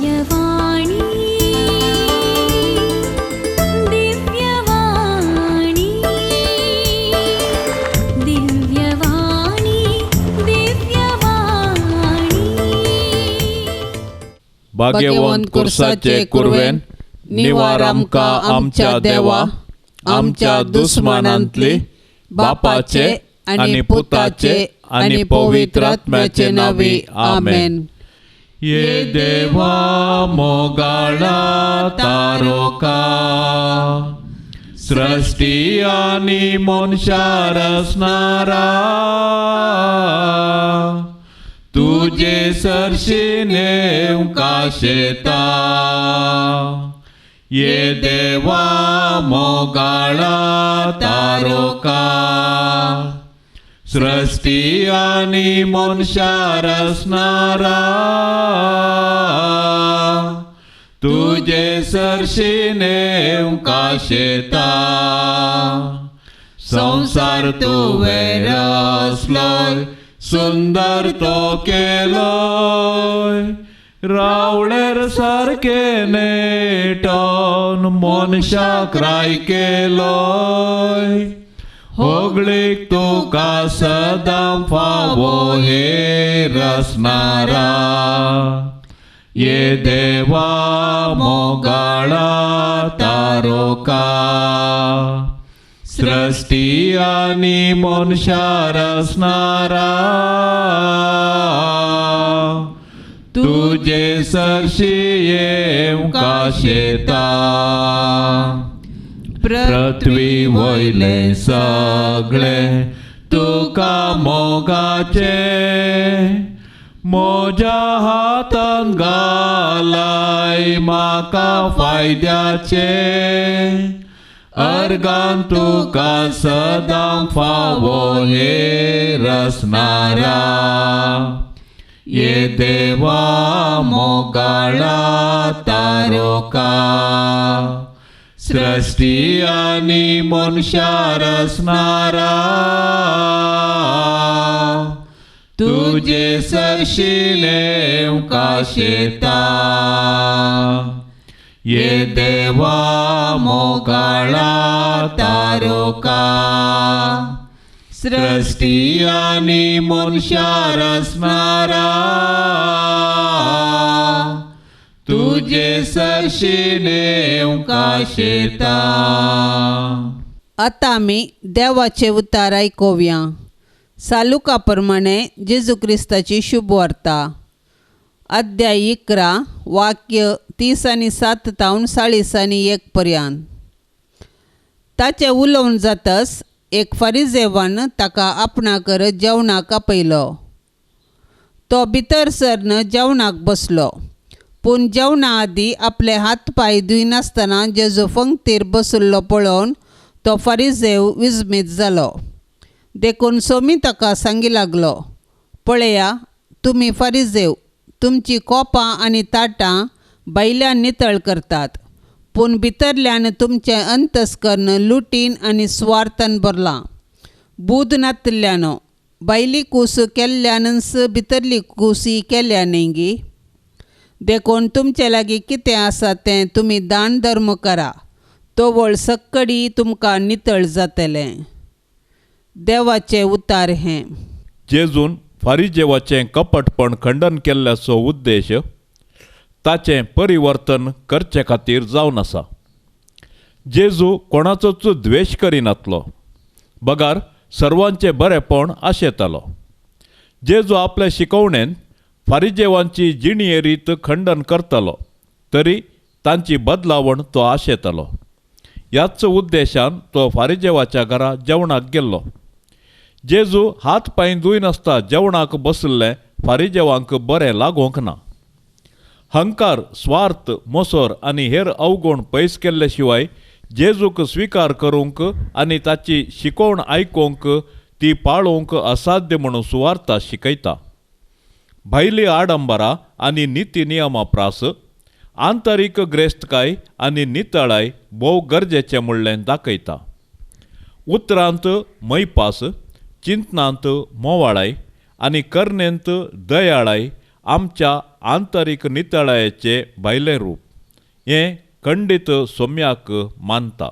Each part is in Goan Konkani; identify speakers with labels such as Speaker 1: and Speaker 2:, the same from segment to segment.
Speaker 1: दिव्यवाणी दिव्यवाणी दिव्यवाणी दिव्यवाणी.
Speaker 2: भाग्यवंत कुर्साचे कुरवेन निवार आमकां आमच्या देवा आमच्या दुस्मानांतली बापाचे आनी पुताचे आनी पवित्र आत्म्याचे नांवी आमेन. ये देवा मोगाळा तारोका सृष्टी आनी मनशा रचणारा तुजे सरशीने काशेता. ये देवा मोगाळा तारोका सृष्टी आनी मनशा रचणारा तुजे सरशीने काशेता. संसार तुवें रचलोय सुंदर तो केलोय रावळेर सारके नेटोन मनशाक राय केलोय. होगळीक तुका सदां फावो हे रचणारा ये देवा मोगाळा तारोका सृष्टी आनी मनशा रचणारा तुजे सरशी काशेता. पृथ्वी वयलें सगळें तुका मोगाचें म्हज्या हातान घालाय म्हाका फायद्याचें अर्गान तुका सदां फावो हे रचणारा ये देवा मोगाळा तारोका सृष्टी आनी मनशा रचणारा तुजे सरशिले काशेता. ये देवा मोगाळा तारोका सृष्टी आनी मनशा रचणारा तुजे सरशिने काशेता.
Speaker 3: आतां आमी देवाचे उतार आयकुया. सालुका प्रमाणे जेजू क्रिस्ताची शुभवार्ता अध्याय 11 वाक्य 30 आनी 7 तावन 40 आनी 1 पर्यंत. ताचें उलोवन जातच एक फारिजेवान ताका आपणाकर जेवणाक आपयलो. तो भितर सरन जेवणाक बसलो. पूण जेवणा आदीं आपले हात पांय धुयनासतना जेजू पंक्तीर बशिल्लो पळोवन तो फारिजेव विजमीत जालो. देखून सोमी ताका सांगी लागलो, पळया तुमी फारिजेव तुमची कोपां आनी ताटां भायल्यान नितळ करतात, पूण भितरल्यान तुमचें अंतस्कर्ण लुटीन आनी सुवार्थान भरलां. बूद नातिल्ल्यानो भायली कूस केल्ल्यानच भितरली कूस केल्या न्ही गी. देखून तुमचे लागीं कितें आसा तें तुमी दान धर्म करा, तोवळ सक्कडी तुमकां नितळ जातलें. देवाचें उतार हें.
Speaker 2: जेजून फारिजेवाचें कपटपण खंडन केल्ल्याचो उद्देश ताचें परिवर्तन करचे खातीर जावन आसा. जेजू कोणाचोच द्वेश करिनातलो, बगार सर्वांचें बरेंपण आशेतालो. जेजू आपल्या शिकवणेन फारिजेवांची जिणये रीत खंडन करतालो, तरी तांची बदलावण तो आशेतालो. ह्याच उद्देशान तो फारिजेवाच्या घरा जेवणाक गेल्लो. जेजू हात पांय धुयनासता जेवणाक बशिल्लें फारिजेवांक बरें लागूंक ना. हंकार, स्वार्थ, मोसर आनी हेर अवगुण पयस केल्ले शिवाय जेजूक स्विकार करूंक आनी ताची शिकवण आयकूंक ती पाळोवंक असाध्य म्हणून सुवार्ता शिकयता. भायली आडंबरां आनी निती नियमा प्रास आंतरीक ग्रेस्तकाय आनी नितळाय भोव गरजेचें म्हणलें दाखयता. उतरांत मैपास, चिंतनांत मोवाळाय आनी करणेंत दयाळाय आमच्या आंतरीक नितळायेचें भायलें रूप हें खंडीत सोम्याक मानता.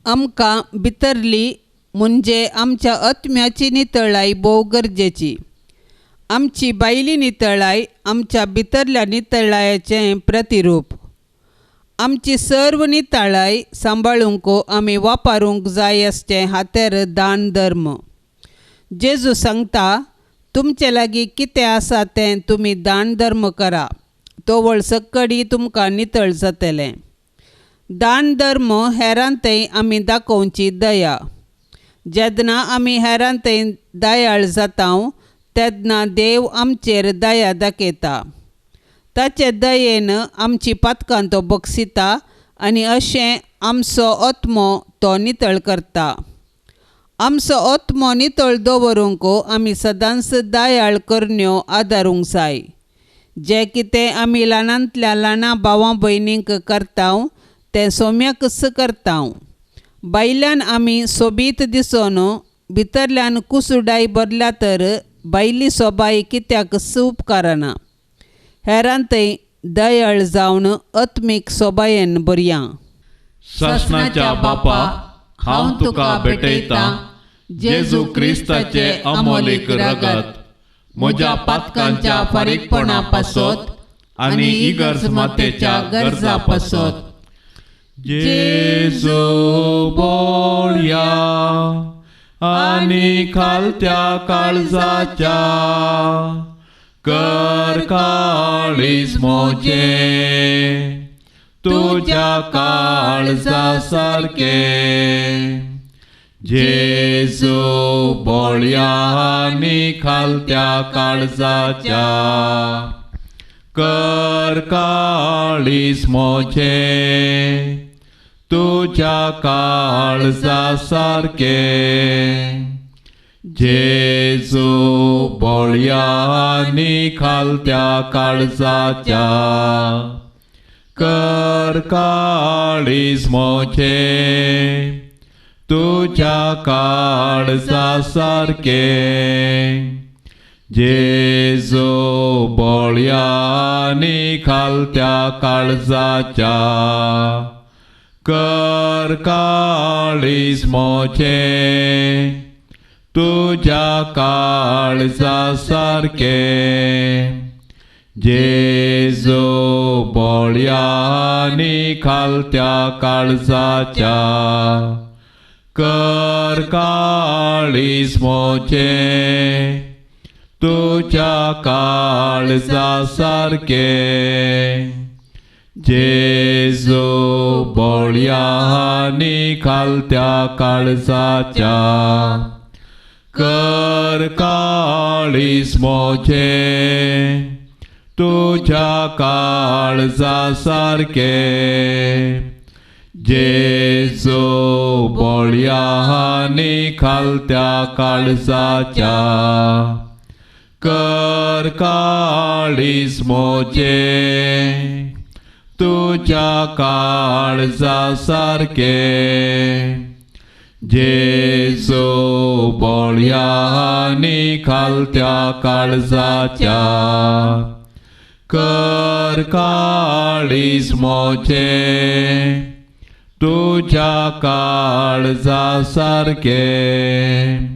Speaker 3: आमकां भितरली म्हणजे आमच्या आत्म्याची नितळाय भोव गरजेची. आमची भायली नितळाय आमच्या भितरल्या नितळायेचें प्रतिरूप. आमची सर्व नितळाय सांबाळूंक आमी वापरूंक जाय आसचें हातेर दान धर्म. जेजू सांगता, तुमचे लागीं कितें आसा तें तुमी दान धर्म करा, तोवळ सक्कडी तुमकां नितळ जातलें. दान धर्म हेरांतय आमी दाखोवची दया. जेन्ना आमी हेरांतय दयाळ जाता तेन्ना देव आमचेर दया दाखयता. ताचे दयेन आमची पातकां तो बक्षिता आनी अशें आमचो आत्मो तो नितळ करता. आमचो आत्मो नितळ दवरूंक आमी सदांच दयाळ करण्यो आदारूंक जाय. जें कितें आमी ल्हानांतल्या ल्हाना भावां भयणींक करता तें सोम्याकच करता. भायल्यान आमी सोबीत दिसून भितरल्यान कुसुडाय भरल्या तर भायली सोबाय कित्याकच उपकारना. हेरांतय दयाळ जावन आत्मीक सोबायेन भरया.
Speaker 2: सासणाच्या बापा, हांव तुका भेटयतां जेजू क्रिस्ताचें अमोलीक रगत म्हज्या पातकांच्या फारीकपणा पासत आनी इगर्ज मातेच्या गरजा पासत. जेजू बोळया आनी खालत्या काळजाच्या कर काळीज म्हजें तुज्या काळजा सारकें. जेजू बोळया आनी खालत्या काळजाच्या कर काळीज म्हजें तुज्या काळजा सारकें. जेजू बोळया आनी खालत्या काळजाच्या कर काळीज म्हजें तुज्या काळजा सारकें. जेजू बोळया आनी खालत्या काळजाच्या कर काळीज म्हजें तुज्या काळजा सारकें. जेजू बोळया आनी खालत्या काळजाच्या कर काळीज म्हजें तुज्या काळजा सारकें. जेजू बोळया आनी खालत्या काळजाच्या कर काळीज म्हजें तुज्या काळजा सारकें. जेजू बोळया आनी खालत्या काळजाच्या कर काळीज म्हजें तुज्या काळजा सारकें. जेजू बोळया आनी खालत्या काळजाच्या कर काळीज म्हजें तुज्या काळजा सारकें.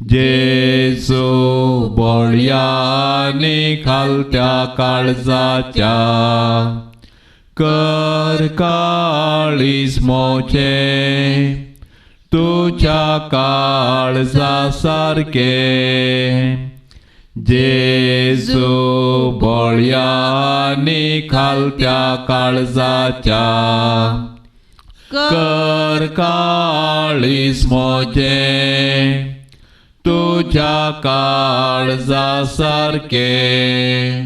Speaker 2: जेजू बोळया आनी खालत्या काळजाच्या कर काळीज म्हजें तुज्या काळजा सारकें. जेजू बोळया आनी खालत्या काळजाच्या कर काळीज म्हजें तुज्या काळजा सारकें.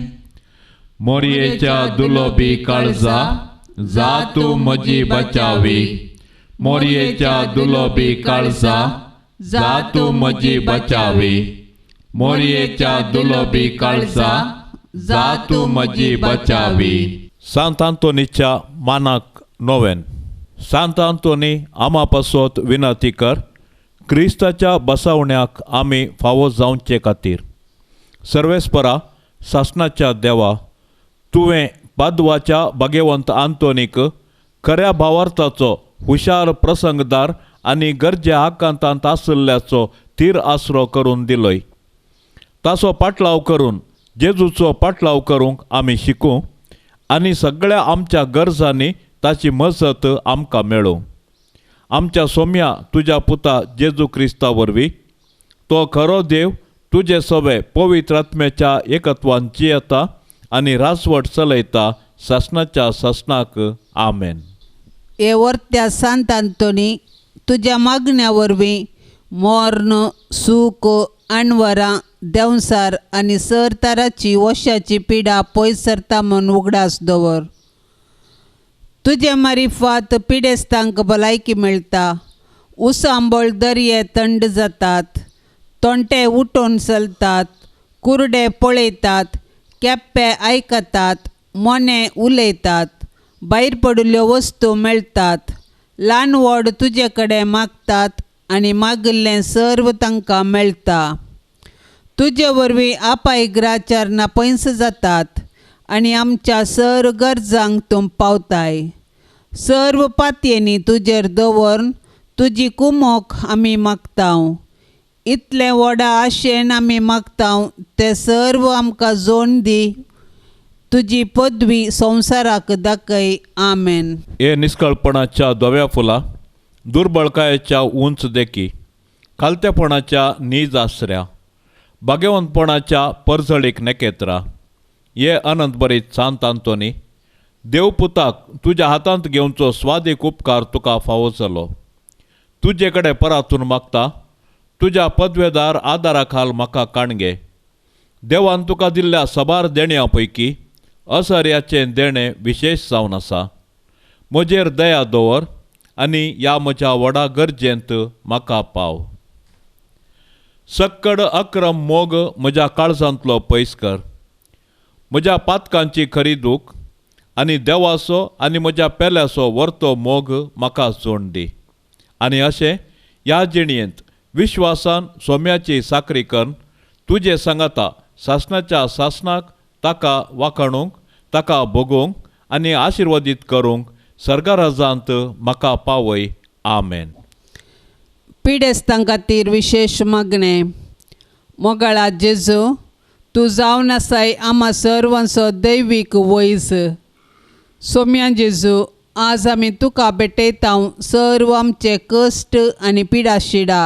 Speaker 2: मोरयेच्या दुलोबी काळजा जा तूं म्हजी बचावी. मोरयेच्या दुलोबी काळजा जा तूं म्हजी बचावी. मोरयेच्या दुलोबी काळजा जा तूं म्हजी बचावी. सांत आंतोनीच्या मानाक नोवेन. सांत आंतोनी आमा पासत विनंती कर, क्रिस्ताच्या बसावण्याक आमी फावो जावचे खातीर. सर्वेस्परा सासणाच्या देवा, तुवें पादवाच्या भाग्यवंत आंतोनीक खऱ्या भावार्थाचो हुशार प्रसंगदार आनी गरजे आकांतांत आशिल्ल्याचो थीर आसरो करून दिलोय. ताचो पाटलाव करून जेजूचो पाटलाव करूंक आमी शिकूं आनी सगळ्या आमच्या गरजांनी ताची मजत आमकां मेळूं. आमच्या सोम्या तुज्या पुता जेजू क्रिस्ता वरवीं, तो खरो देव तुजे सवे पवित्र आत्म्याच्या एकत्वान जियेता आनी रासवट चलयता सासणाच्या सासणाक. आमेन.
Speaker 3: हे वर्त्या सांत आंतोनी, तुज्या मागण्या वरवीं मर्ण, सूख, आणवरां, देंवसार आनी सरताराची वशाची पिडा पयस सरता म्हूण उगडास दवर. तुजे मारिफात पिडेस्तांक भलायकी मेळटा, उसांबळ दर्ये थंड जातात, तोंटे उठून चलतात, कुरडे पळयतात, केप्पे आयकतात, मोने उलयतात, भायर पडिल्ल्यो वस्तू मेळटात, ल्हान व्हड तुजे कडेन मागतात आनी मागिल्लें सर्व तांकां मेळटा. तुजे वरवीं आपायग्राचार ना पयस जातात आनी आमच्या सर्व गरजांक तूं पावताय. सर्व पातयेंनी तुजेर दवरून तुजी कुमोक आमी मागता. इतलें व्हडा आशेन आमी मागता तें सर्व आमकां जोड दी. तुजी पदवी संवसाराक दाखय. आमेन.
Speaker 2: हे निस्कळपणाच्या धव्या फुलां, दुर्बळकायेच्या उंच देखी, खालतेपणाच्या नीज आसऱ्या, भाग्यवंतपणाच्या परजळीक नेकेत्रा, हे अनंत बरीत सांत आंतोनी, देवपुताक तुज्या हातांत घेवचो स्वादीक उपकार तुका फावो जालो. तुजे कडेन परातून मागता, तुज्या पदवेदार आदारा खाल म्हाका काणगे. देवान तुका दिल्ल्या सबार देण्या पैकी असर्याचें देणें विशेश जावन आसा. म्हजेर दया दवर आनी ह्या म्हज्या व्हडा गरजेंत म्हाका पाव. सक्कड अक्रम मोग म्हज्या काळजांतलो पयस कर. म्हज्या पातकांची खरी दूख आनी देवाचो आनी म्हज्या पेल्याचो वर्तो मोग म्हाका जोड दी. आनी अशें ह्या जिणेंत विश्वासान सोम्याची साकरी करून तुजे सांगाता सासणाच्या सासणाक ताका वाखाणूंक, ताका भोगोवंक आनी आशिर्वादीत करूंक सर्गराजांत म्हाका पावय. आमेन.
Speaker 3: पिडेस्तां खातीर विशेश मागणें. मोगाळा जेजू, तूं जावन आसाय आमा सर्वांचो दैवीक वैज. सोम्या जेजू, आज आमी तुका भेटयता सर्व आमचे कश्ट आनी पिडाशिडा.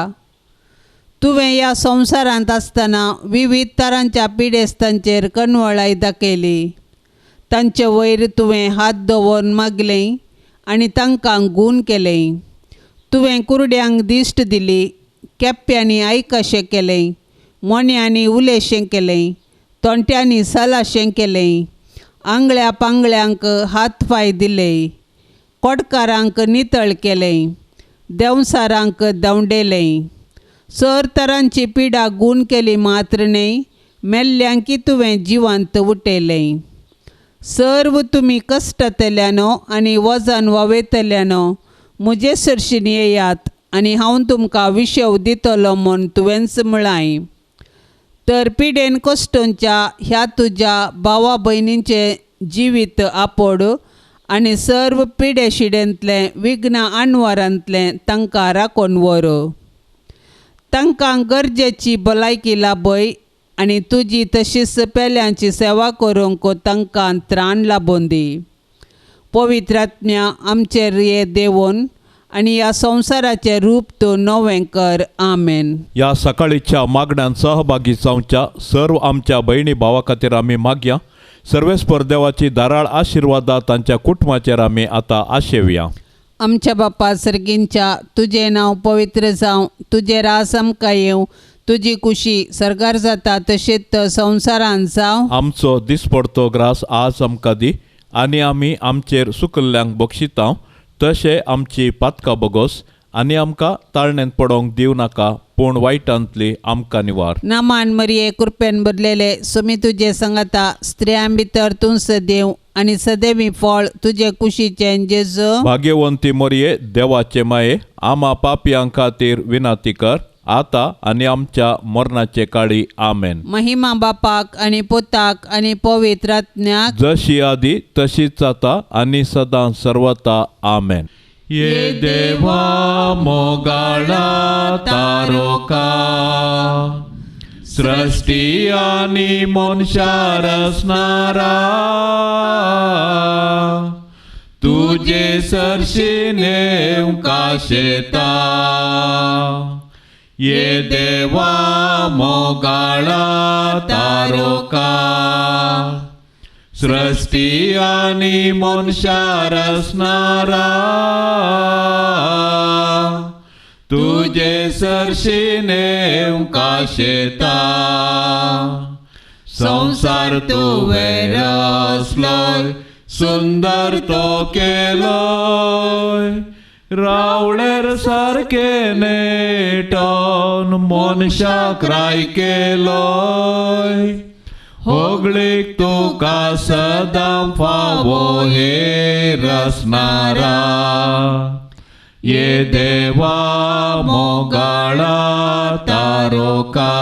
Speaker 3: तुवें ह्या संवसारांत आसतना विविध तरांच्या पिडेस्तांचेर कणवळाय दाखयली. तांचे वयर तुवें हात दवरून मागलें आनी तांकां गूण केलें. तुवें कुरड्यांक दिश्ट दिली, केप्प्यांनी आयकशें केलें, मोन्यांनी उलयशें केलें, तोंट्यांनी सलाशें केलें, आंगळ्या पांगळ्यांक हात पांय दिले, कोडकारांक नितळ केलें, देंवसारांक देंवडेलें. सर तरांची पिडा गूण केली मात्र न्हय, मेल्ल्यांकी तुवें जिवंत उठयलें. सर्व तुमी कश्टतल्यानो आनी वजन वावयतल्यानो म्हजे सरशीन येयात आनी हांव तुमकां विशव दितलो म्हूण तुवेंच म्हळां. तर पिडेन कश्टोंच्या ह्या तुज्या भावा भयणींचें जिवीत आपोड आनी सर्व पिडेशिडेंतलें विघ्न आणवारांतलें तांकां राखून व्हर. तांकां गरजेची भलायकी लाभय आनी तुजी तशीच पेल्यांची सेवा करूंक तांकां त्राण लाबून दी. पवित्र आत्म्या आमचेर ये देवून आनी ह्या संवसाराचें रूप तूं नवें कर. आमेन.
Speaker 2: ह्या सकाळीच्या मागण्यान सहभागी जावच्या सर्व आमच्या भयणी भावा खातीर आमी मागया. सर्वेस्पर देवाची धाराळ आशिर्वादा तांच्या कुटुंबाचेर आमी आतां आशेवया.
Speaker 3: आमच्या बापा सर्गींच्या, तुजें नांव पवित्र जावं, तुजें रास आमकां येवं, तुजी कुशी सर्गार जाता तशेंच संवसारांत जावं.
Speaker 2: आमचो दिसपडतो ग्रास आज आमकां दी आनी आमी आमचेर सुकल्ल्यांक बक्षिता तशें आमची पातकां बोगोस आनी आमकां ताळण्यांत पडोवंक दिवं नाका, पूण वायटांतली आमकां निवार.
Speaker 3: नामान मरिये, कृपेन भरलेले, सुमी तुजे संगता, स्त्रियां भितर तूं सदैव आनी सदैवी फळ तुजे कुशीचें जेजू.
Speaker 2: भाग्यवंती मरिये, देवाचे माये, आमा पापयां खातीर विनंती कर आतां आनी आमच्या मरणाचे काळी. आमेन.
Speaker 3: महिमा बापाक आनी पुताक आनी पवित्र आत्म्याक,
Speaker 2: जशी आदी तशीच आतां आनी सदां सर्वता. आमेन. ये देवा मोगाळा तारोका, सृष्टी आनी मनशा रचणारा, तुजे सरशी नेमका शेता. ये देवा मोगाळा तारोका, सृष्टी आनी मनशा रचणारा, तुजे सरशी नेमका शेता. संसार तुवें रचलोय, सुंदर तो केलोय, रावळेर सारकें नेटोन मनशाक राय केलोय. होगळीक तुका सदां फावो हे रचणारा, ये देवा मोगाळा तारोका,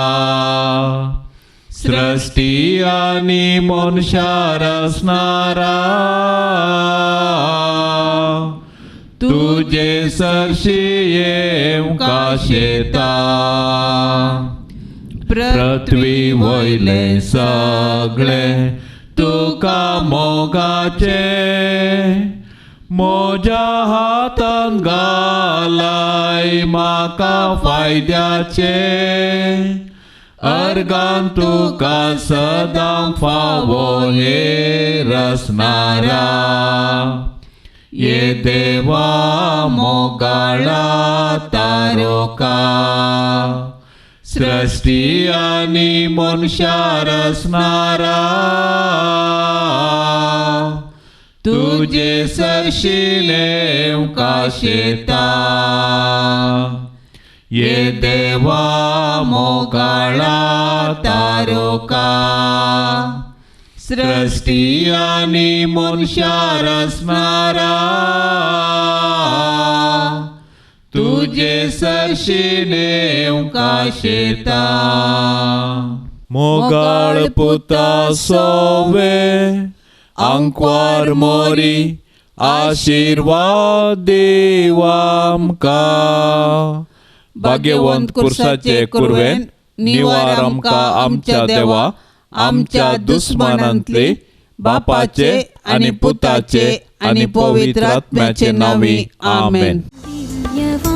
Speaker 2: सृष्टी आनी मनशा रचणारा, तुजे सरशी येवका शेता. पृथ्वी वयलें सगळें तुका मोगाचें, म्हज्या हातान घालाय म्हाका फायद्याचें, अर्गान तुका सदां फावो हे रचणारा, ये देवा मोगाळा तारोका, सृष्टी आनी मनशा रचणारा, तुजे सरशी नेमका शेता. ये देवा मोगाळा तारोका, सृष्टी आनी मनशा रचणारा, तुजे सरशी नेमका शेता. मोगाळ पुता सोवे आंकवार मोरी, आशिर्वाद दीव आमकां. भाग्यवंत कुर्साचे कुरवेन निवार आमकां आमच्या देवा, आमच्या दुस्मानांतले, बापाचे आनी पुताचे आनी पवित्र आत्म्याचे नांवी. आमेन.
Speaker 1: दिव्यवाणी.